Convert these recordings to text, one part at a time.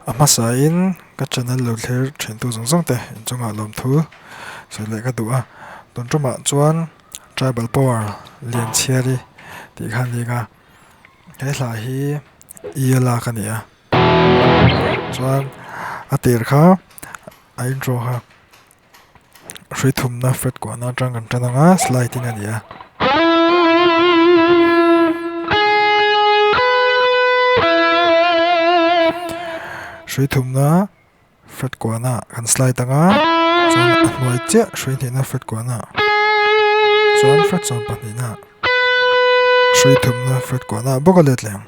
A hmasain ka channel lo thlir thintu zawng zawng te inchungah lawmthu sawi leh ka duh a. Tun tumah chuan Tribal Power Lianchhiari tih kha a ni ang a, he hla hi E a lak a ni a. Chuan a tir kha a intro kha. Hrui thumna fret kuahna atang kan tan ang a slide in a ni a. Hrui thumna fret kuahna kan slide ang a chuan a hnuai chiah hrui hnihna fret kuahna chuan fret sawm pahnihna hrui thumna fret kuahna bawk a let leh ang.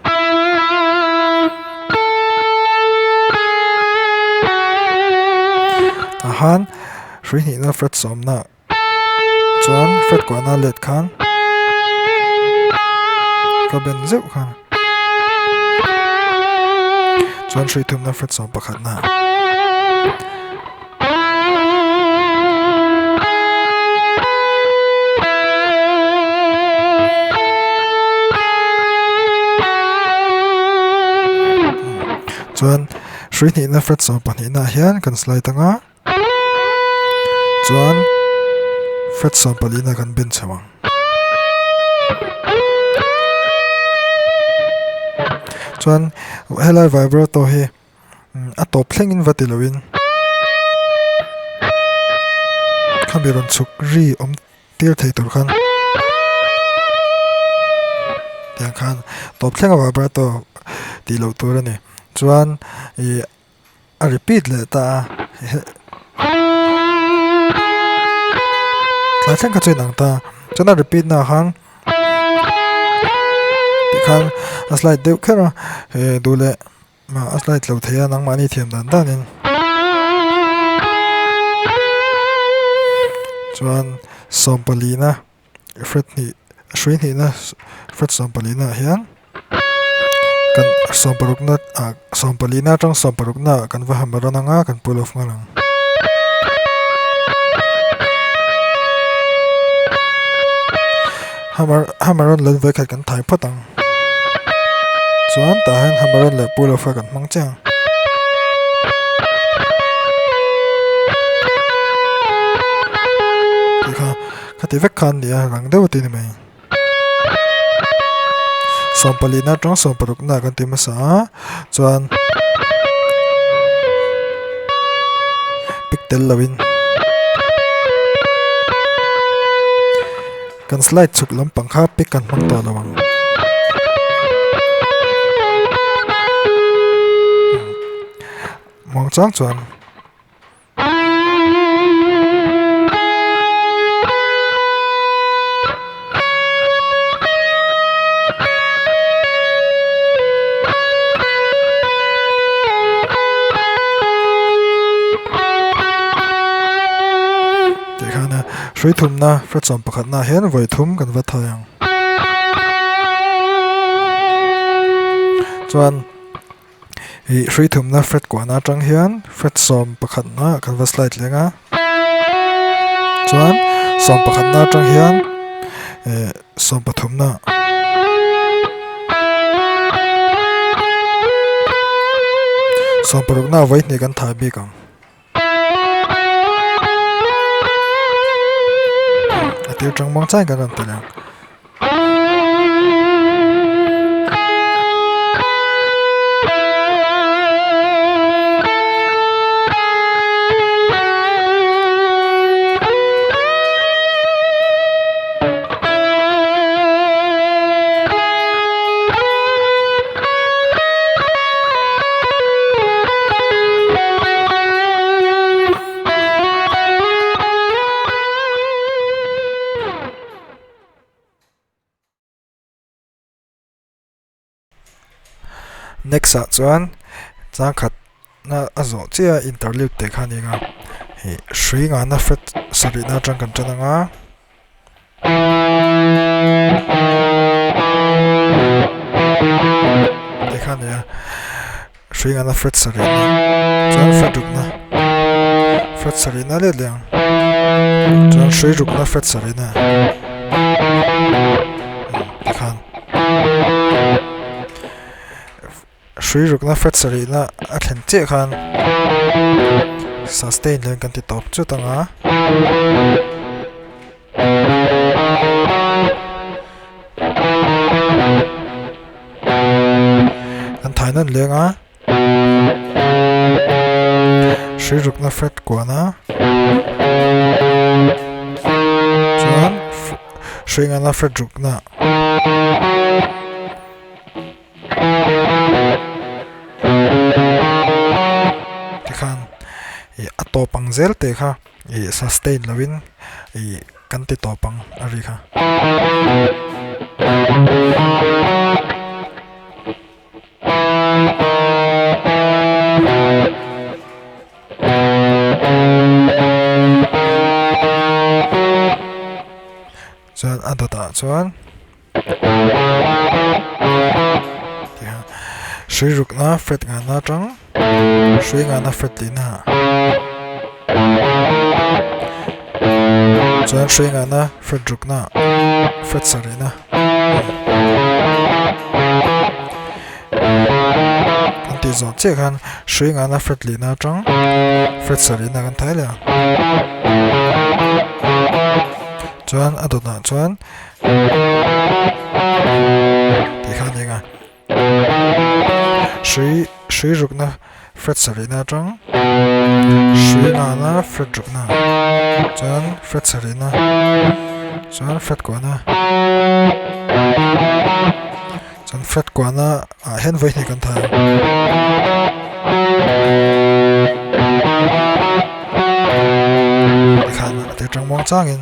Tah khan hrui hnihna fret sawmna chuan fret kuahna let khan ka ben zeuh khan chuan hrui thumna fret sawm pakhatna. Chuan hrui hnihna fret sawm pahnihna ah hian kan slide ang a chuan fret sawm palina kan ben chho ang. Chuan helai vibrato hi. A tawp thlengin va ti loin khami rawn chhuk ri awm tir thei tur khan tiang khan tawp thleng a vibrato tih loh tur a ni chuan ih a repeat leh ta a tlai thleng kha chu a inang ta chuan a repeat na ah khan tikhan a slide deuh kher a he duh leh. Mah a slide lo thei a nangmahni thiam dan danin chuan sawm palina fret hnih hrui hnihna fret sawm palina ah hian kan sawm parukna ah sawm palina atang sawm parukna ah kan va hammer rawn ang a kan pull off nghal ang. Hammer hammer rawn let vawikhat kan thai phawt ang. Chuan tah hian hammer leh pull off kha kan hmang chiang. Tih kha khati vek kha an ni a rang deuh a ti ni mai. Sawmpalina atang sawmparukna kan ti hmasa a chuan pick tel loin Kan slide chhuk lampang kha pick kan hmang tawh lo ang. Muang chang chuan. Tih khan a hrui thumna hretchawm pakhatna ah hian vawi thum kan va thai ang. Chuan ih hrui thumna hret kuahna atang hian hretchawm pakhatna kan va slide leng a. Chuan sawm pakhatna atang hian eh sawm pathumna. Sawm parukna vawi hnih kan thai bik ang. A tir tang mang chai kan rawn tel ang. Next ah chuan changkhat na a zawh chiah a interlude teh kha a ni ang a hei hrui nghahna fret sarih na atang kan tan ang a. Tih kha a ni a hrui nghahna fret sarih na chuan fret rukna fret sarih na let leh ang chuan hrui rukna fret sarih na tikhan. Hrui rukna fret sarihna a thlen chiah khan sustain hian kan ti tawp chut ang a. Kan thai nawn leng a. Hrui rukna fret kuana chuan hrui ngana fret rukna. Tikhan ih a tawp ang zel teh kha ih sustain lovin ih kan ti tawp ang a ri kha. Chuan a dawtah chuan. Hrui rukna fret ngana atang hrui ngana fret lihna chuan hrui ngana fret rukna fret sarihna kan tih zawh chiah khan hrui ngana fret lihna atang fret sarihna kan thai leh a chuan a dawtah chuan. Tih kha a ni ang a hrui hrui rukna fret sarihna atang hrui nghahna fret rukna chuan fret sarihna chuan fret kuahna chuan fret kuahna ah hian vawi hnih kan thai ang. Tikhan a ti tang muang changin.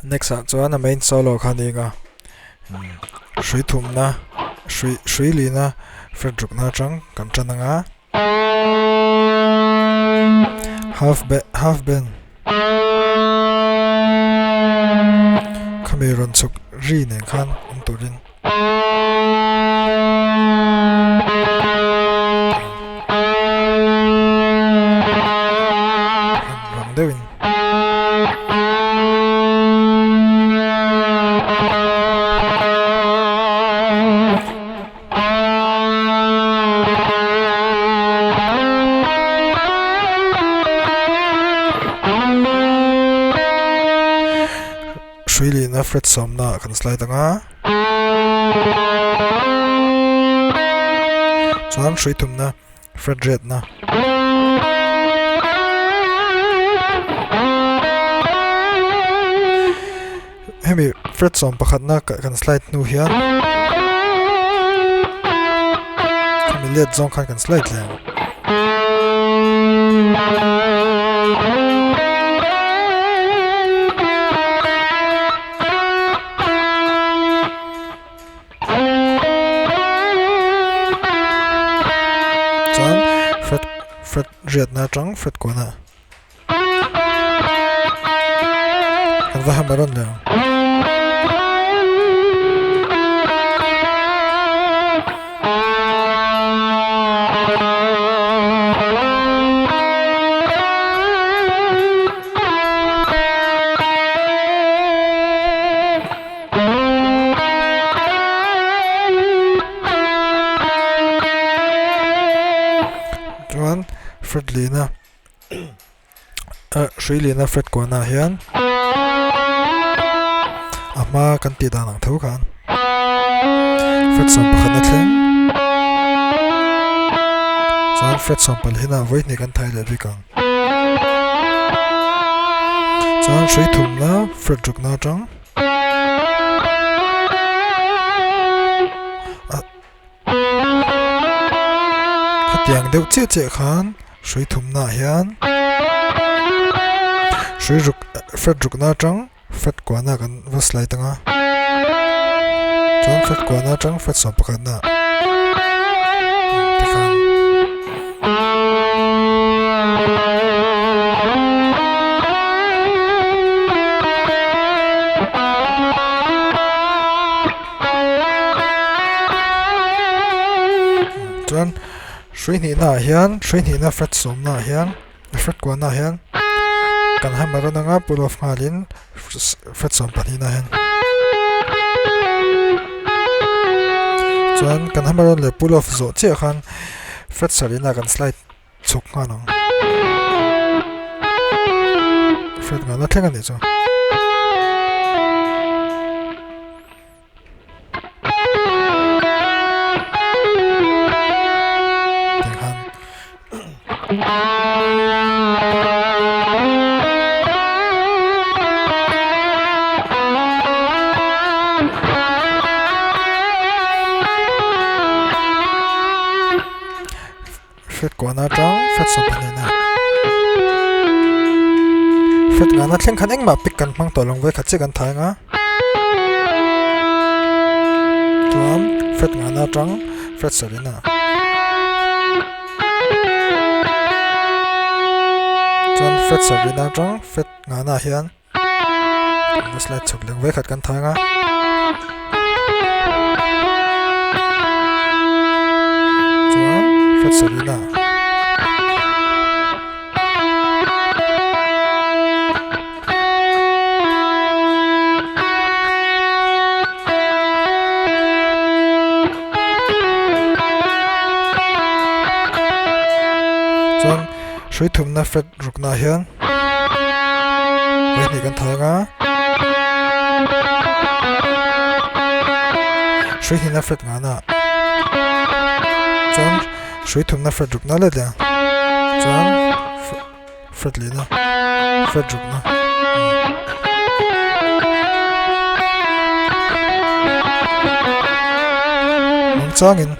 Next ah chuan a main solo kha a ni ang a hrui thumna hrui hrui lihna fret rukna atang kan tan ang a half half bend khami rawn chhuk ri nen khan awm turin. Rang deuhin. Hrui lihna fret sawmna ah kan slide ang a. Chuan hrui thumna fret riatna. Hemi fret sawm pakhatna kan slide hnu hian hemi let zawng khan kan slide leh ang. Chuan fret fret riatna atang fret kuahna kan va hammer rawn leh ang. Fret lina hrui lina fret kuanah hian a hma kan tih dan ang tho khan fret 11 a thleng chuan fret 14 ah vawihnih kan thai leh bik ang chuan hrui thumna fret rukna atang Khatiang deuh chiah chiah khan hrui thumnaah hian hrui ruk fret rukna atang fret kuahna kan va slide ang a chuan fret kuahna atang fret 11 ah tikhan. Chuan hrui hnihna ah hian hrui hnihna fret sawmna ah hian fret kuahna ah hian kan hammer rawn anga pull off nghalin fret 12 ah hian chuan kan hammer rawn leh pull off zawh chiah khan fret sarihna kan slide chhuk nghal ang fret nghahna thleng a nih chu. Fret kuahna atang fret 12 a fret nghahna thleng khan engmah pick kan hmang tawh lo vawikhat chiah kan thai anga chuan fret nghahna atang fret sarihna chuan fret sarihna atang fret nghahna ah hian slide chhuk leh vawikhat kan thai anga chuan fret sarihna chuan hrui thumna fret rukna ah hian Vawihnih kan thawk a hrui hnihna fret nghahna chuan hrui thumna fret rukna let leh chuan fret lehna fret rukna. Changin.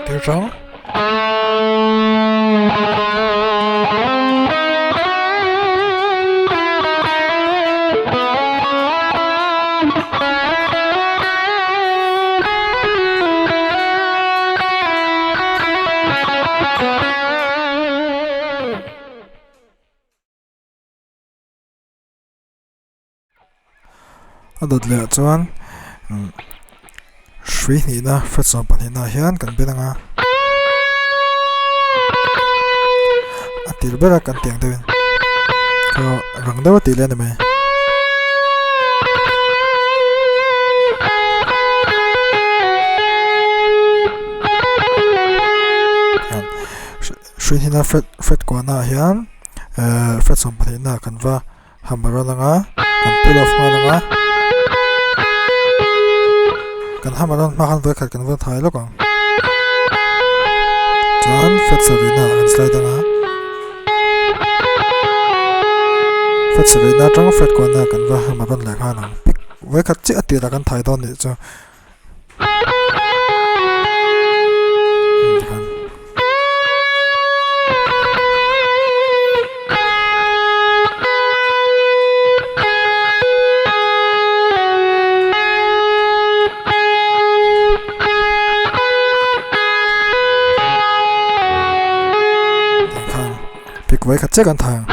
Tirchang. A dawt leh ah chuan hrui hnihna fret 12 ah hian kan ben ang a a tir ber a kan tih ang deuhin rang deuh a tih leh a ni mai. Hrui hnihna fret fret kuahna ah hian fret 12 ah kan va hammer rawn ang a kan pull off nghal ang a kan hammer rawn hma khan vawikhat kan va thai lawk ang chuan fret sarihna ah kan slide ang a fret sarihna atang fret kuahna kan va hammer rawn leh nghal ang pick vawikhat chiah a tirah kan thai dawn nih chu. Pick vawikhat chiah kan thai ang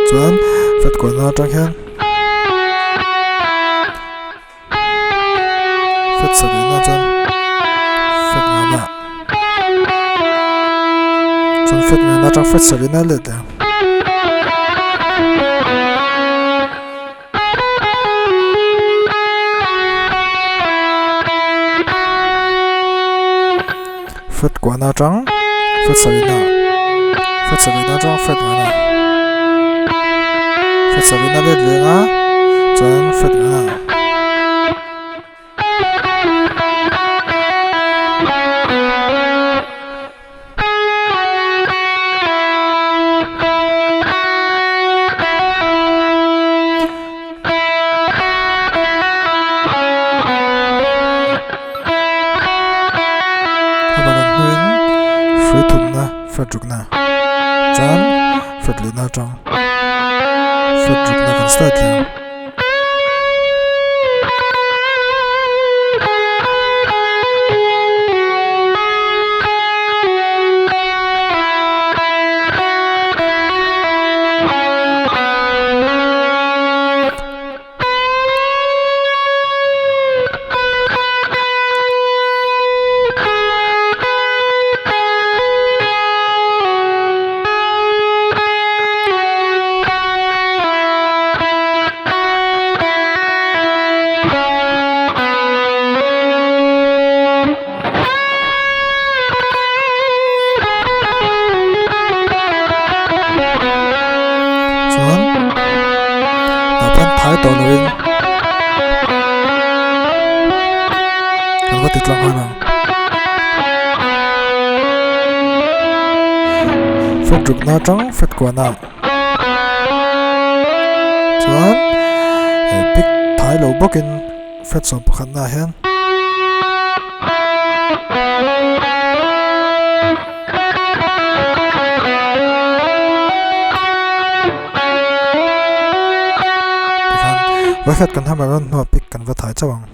chuan fret kuahna atang hian Fret sarihna chuan fret nghahna. Fret ngana atang fret sarihna let leh ang. Fret kuahna atang fret sarihna fret sarihna atang fret ngana fret sarihna let leh anga chuan fret ngana. Hrui thumna fret rukna chuan fret lehna atang fret rukna kan slide leh ang. Chuan tah pawh phai tawh loin kan va ti tlang nghal ang. Fat rukna atang fat kuahna chuan eh pic thai lo bawkin fat sawm pakhatna ah hian. Tikhan vawikhat kan hammer rawn hnuah pic kan va thai chauh ang.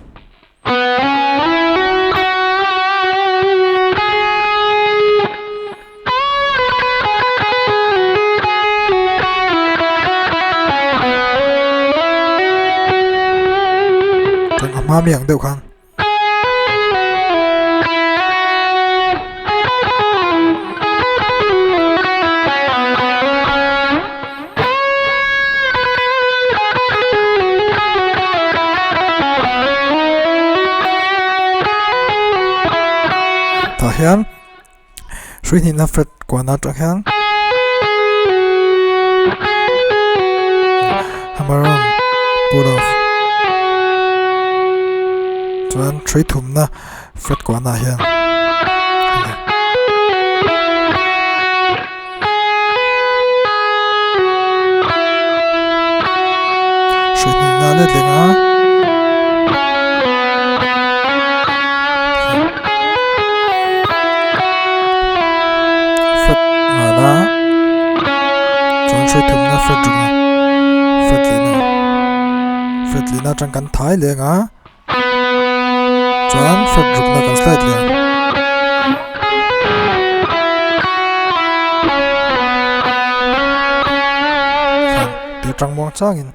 A hma mi ang deuh khan. Tah hian hrui hnihna fret kuahna atang hian hammer on pull off chuan hrui thumna fret kuahna ah hian Hrui hnihna let leh a. Fret nghal a chuan hrui thumna fret ruk a fret lehna fret lehna atang kan thai leng a. Chuan fret rukna kan slide leh ang. Khan tir tang muang changin.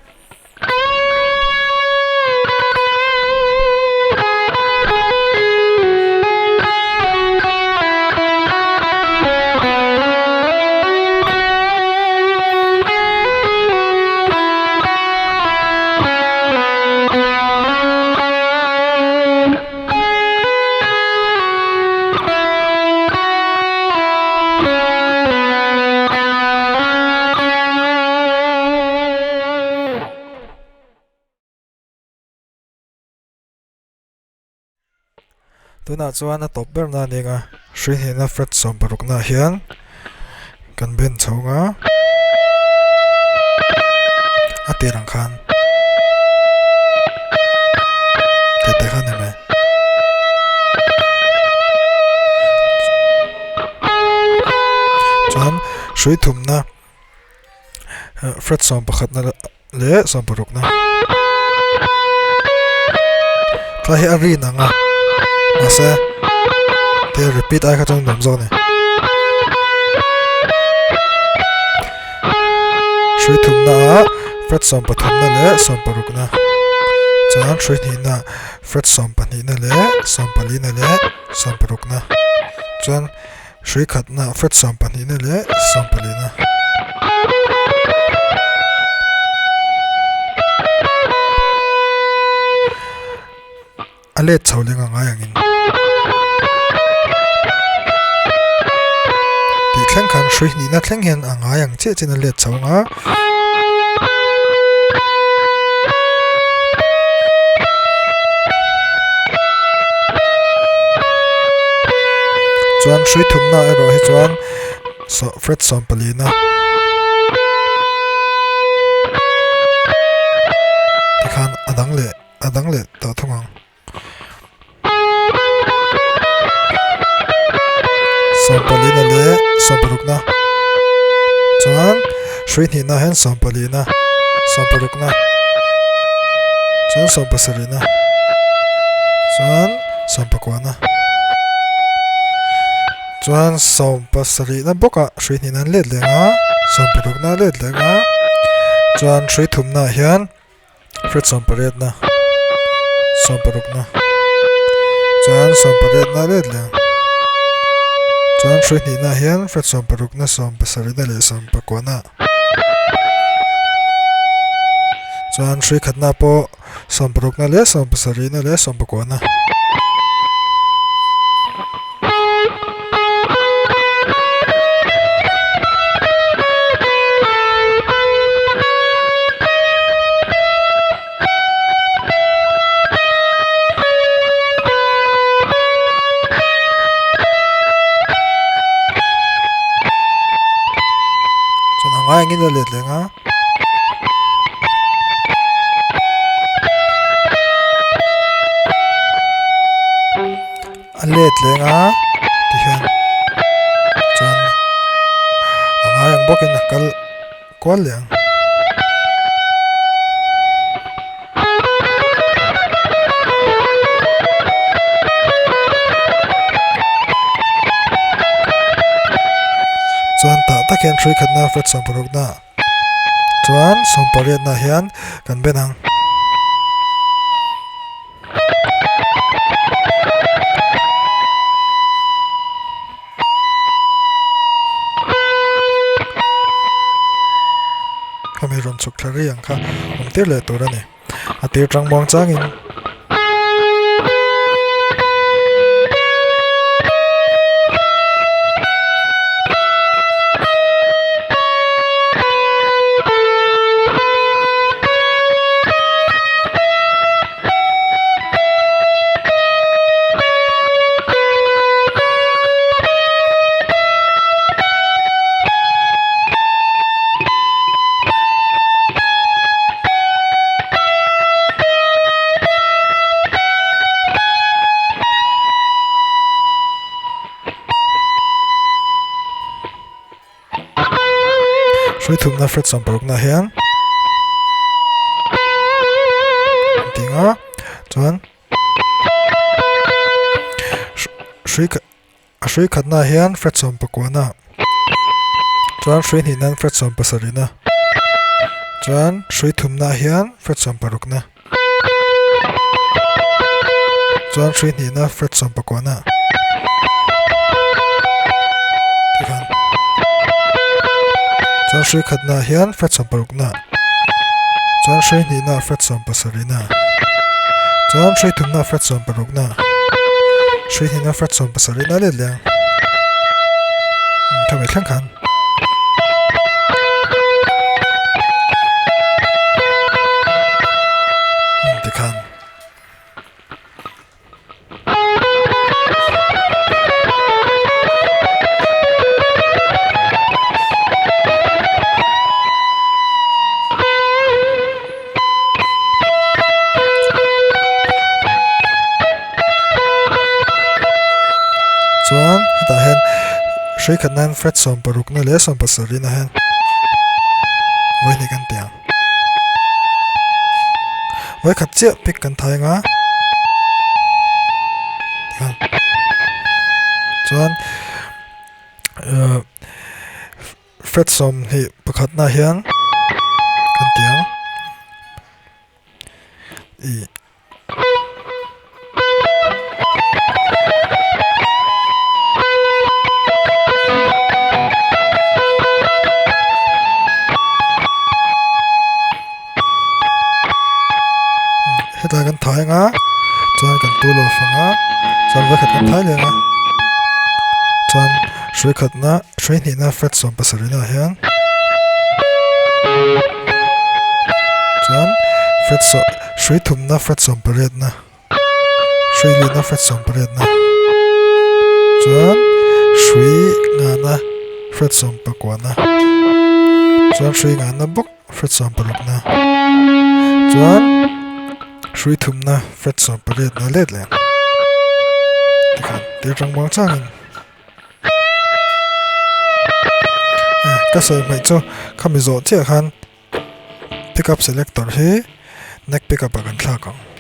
Tunah chuan a tawp ber na ning a hrui hnihna fret 16 nah hian kan ben chhawng a a tir ang khan tih te kha a ni mai. Chuan hrui thumna fret 11 na leh 16 na tlai hi a rin ang a mahse te repeat ai kha chuan nuam zawk a ni hrui thumna ah fret 13 na leh 16 na chuan hrui hnihna fret 12 na leh 14 na leh 16 na chuan. Hrui khatna fret sawmpahnihna leh sawmpalina. A let chho leng a ngai angin. Tih thleng khan hrui hnihna thleng hian a ngai ang chiah chiah in a let chho ang a. Chuan hrui thumna erawh hi chuan fret sawmpalina tikhan a dang leh a dang leh tawh thung ang. Sawmpalina leh sawmparukna chuan hrui hnihna hian sawmpalina sawmparukna chuan sawmpasarihna chuan sawmpakuana chuan sawmpasarihna bawkah hrui hnihna an let leh ang a sawmparukna a let leh ang a chuan hrui thumnaah hian. Fret sawmpariatna sawmparukna chuan sawmpariatna let leh ang chuan hrui hnihna hian fret sawmparukna sawmpasarihna leh sawmpakuahna chuan hrui khatna pawh sawmparukna leh sawmpasarihna leh sawmpakuahna. Chuan a ngai angin a let leh ang a. A let leng a tihian chuan a ngai ang bawkin a kal kual leh ang. Chuan tah tak hian hrui khatna flat sawmparukna chuan sawmpariatna hian kan ben ang. Khami rawn chhuk thla rei ang kha awm tir leh tur a ni. A tir tang muang changin. Hrui thumna fret sawmparukna hian an ti ang a chuan hrui a hrui khatna hian fret sawmpakuana chuan hrui hnihna hian fret sawmpasarihna chuan hrui thumna hian fret sawmparukna. Chuan hrui hnihna fret sawmpakuana tikhan chuan hrui khatna hian fret sawmparukna chuan hrui hnihna fret sawmpasarihna chuan hrui thumna fret sawmparukna hrui hnihna fret sawmpasarihna let leh ang khami thleng khan. Tikhan. Chuan hetah hian hrui khat nan fret sawmparukna leh sawmpasarihna hian vawihnih kan ti ang. Vawikhat chiah pick kan thai anga tikhan chuan ahh fret sawmhnih pakhatna hian kan ti ang ih. Chuan kan pull off ang a, chuan vawikhat kan thai leh ang a, chuan hrui khatna hrui hnihna fret 70 ah hian chuan fret saw hrui thumna fret 18 na hrui lihna fret 18 na chuan hrui ngana fret 19 na chuan hrui ngana bawk. Fret 60 na chuan hrui thumna fret 18 na let leh tikhan tir tang muang changin eh ka sawi hmaih chu khami zawh chiah khan pickup selector hi neck pickup ah kan thlak ang.